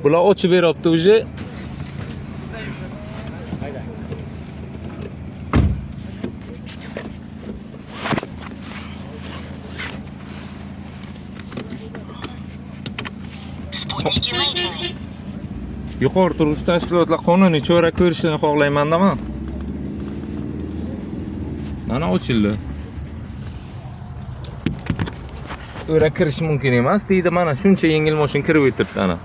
Bular ochib beryapti уже. Спутники найдены. Yuqori turuvchi tashkilotlar qonuniy chora ko'rishini xohlayman-da man. Mana ochildi. O'ra kirish mumkin emas deydi. Mana shuncha yengil mashina kirib o'tiribdi ana.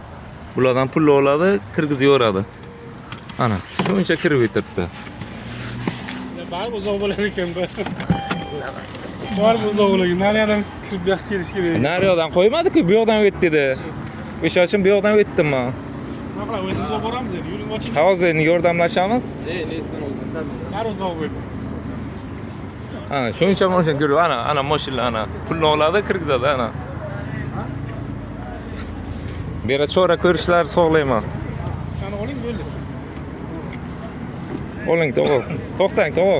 Bulardan pul oladi, kirgizib yuboradi. Ana, shuncha kirib o'tiribdi. Baribir uzoq bo'lar ekan bu. Baribir uzoq bo'lar ekan. Nariyoqdan kirib bu yoqqa kelish kerak. Nariyoqdan qo'ymadi-ku, bu yoqdan o'tdi dedi. O'sha uchun bu yoqdan o'tdim man. Nima qilamiz? O'zimiz olib boramiz endi. Yo'ling oching. Ha, hozir endi yordamlashamiz. Bari uzoq bo'ldi. Ana shuncha mashina ko'rib, ana, ana mashinalar ana pulni oladi, kirgizadi ana. Bu yerda chora ko'rishlari xohlayman. Mana oling bo'ldi siz. Oling tog'a. To'xtang tog'a.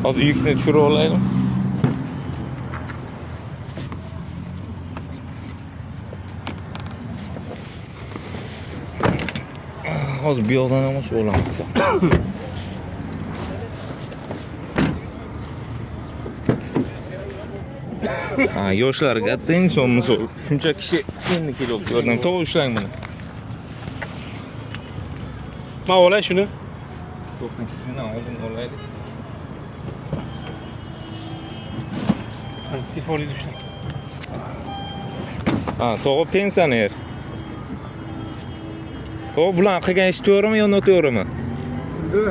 Hozir yukni tushirib olaylik. Hozir bu yoqdan ham ochib olamiz. Ha, yoshlar katta inson misol. Shuncha kishi endi kelyapti. Yordam tog'a ushlang buni. Men olay shuni. To'xtang, sizdan oldin olaylik. Ha, telefoningizni ushlang. Ha, tog'a pensioner. Tog'a bular qilgan ish to'g'rimi yo noto'g'rimi? Endi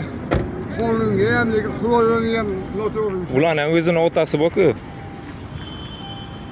qonunga ham lekin xudoyonga ham noto'g'ri ish. Ularning ham o'zini otasi bor-ku.